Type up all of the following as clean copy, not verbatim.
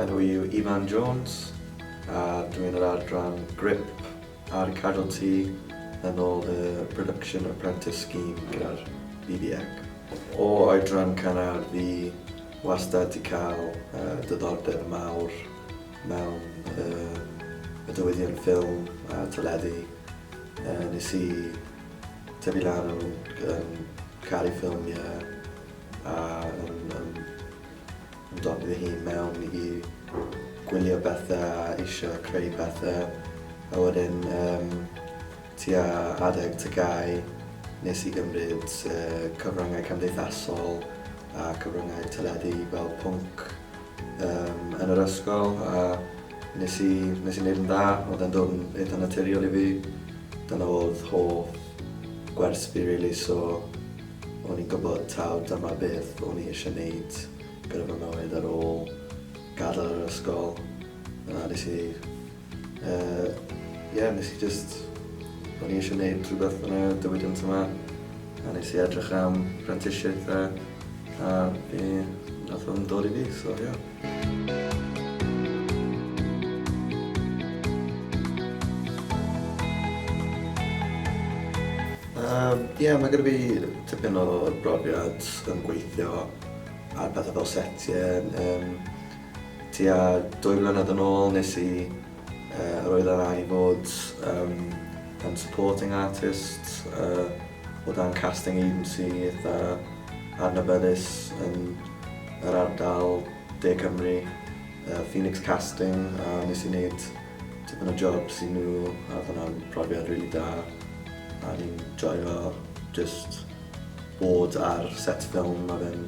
Enw i yw Ifan Jones a dwi'n yr adran Grip ar Casualty yn ôl y Production Apprentice Scheme gyda'r BBEC. O oedran cynnar fi wastad 'di cael diddordeb mawr mewn y diwydiant ffilm a teledu. Nes i tyfu lan yn yn caru ffilmiau a yn yn yn dod fy hun mewn i gwylio bethau a eisiau creu pethau. A wedyn um, tua adeg TGAU nes i gymryd uh, cyfryngau cymdeithasol a cyfryngau teledu fel pwnc um, yn yr ysgol a nes i, nes i wneud yn dda, oedd e'n dod yn eitha naturiol i fi. Dyna oedd hoff gwers fi really, so o'n i'n gwybod taw dyma beth o'n i eisiau wneud gyda fy mywyd ar ôl gadael yr ysgol. A nes i, uh, yeah, nes i just, o'n i eisiau wneud rhywbeth yn y diwydiant yma. A nes i edrych am prentisiaethau a fi, nath o'n dod i fi, so yeah. Ie, yeah, mae gyda fi tipyn o brofiad yn gweithio ar pethau fel setiau. Um, tua 2 mlynedd yn ôl nes i, uh, yr oedd yna i fod um, yn supporting artist uh, o dan casting agency eitha adnabyddus yn yr ardal De Cymru, uh, Phoenix Casting, a nes i wneud tipyn o jobs i nhw, a oedd hwnna'n profiad really da, a ni'n joio just bod ar set ffilm, a fe'n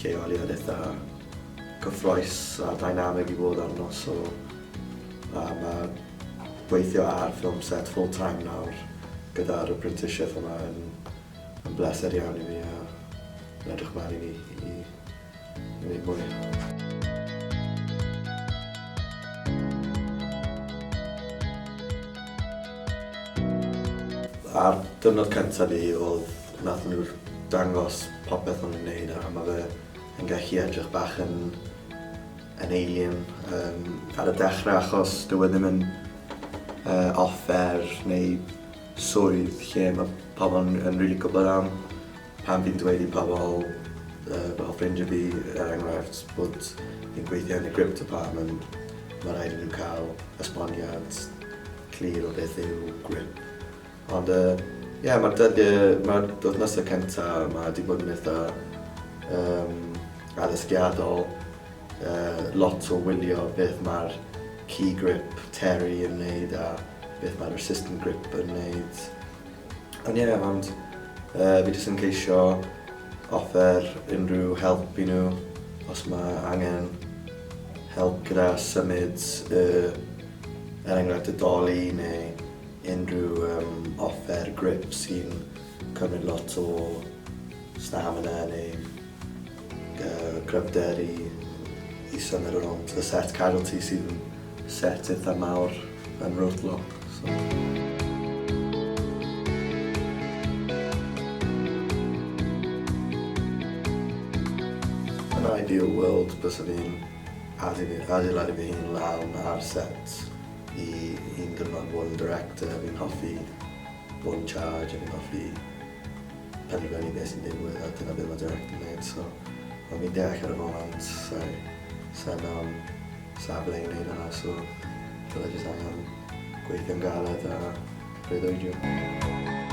lleoliad eitha cyffroes a dynamig i fod arno, so a mae gweithio ar ffilm set full time nawr gyda'r apprenticeship yma yn, yn bleser iawn i fi a yn edrych mlaen i, i, i wneud mwy. Ar diwrnod cyntaf fi oedd nath nhw dangos popeth o'n nhw'n neud a mae fe yn gallu edrych bach yn yn alien um, ar y dechrau achos dyw e ddim yn uh, offer neu swydd lle mae pobl yn, yn really gwybod am. Pan fi'n dweud i pobl uh, fel ffrindiau fi, er enghraifft, bod fi'n gweithio yn y grip department, mae rhaid i nhw cael esboniad clir o beth yw grip. Ond yy ie mae'r dyddiau, mae'r wythnosau cyntaf yma wedi bod yn eitha um, addysgiadol. Uh, lot o wylio beth mae'r key grip Terry yn wneud a beth mae'r assistant grip yn wneud. Ond ie, yeah, ond uh, fi jyst yn ceisio offer unrhyw help i nhw os mae angen help gyda symud uh, er enghraifft y dolly neu unrhyw um, offer grip sy'n cymryd lot o stamina neu uh, gryfder i, i symud rownd y set casualty sydd yn set eitha mawr yn Roadblock. So. Yn ideal world, byswn i'n adeiladu fy hun lan ar set i un diwrnod fod yn director, fi'n hoffi bod yn charge a fi'n hoffi penderfynu beth sy'n digwydd a dyna beth mae director yn neud, so ond fi'n deall ar y foment sa'i sa'i mewn safle i wneud hwnna, so byddai jyst angen gweithio'n galed a breuddwydio.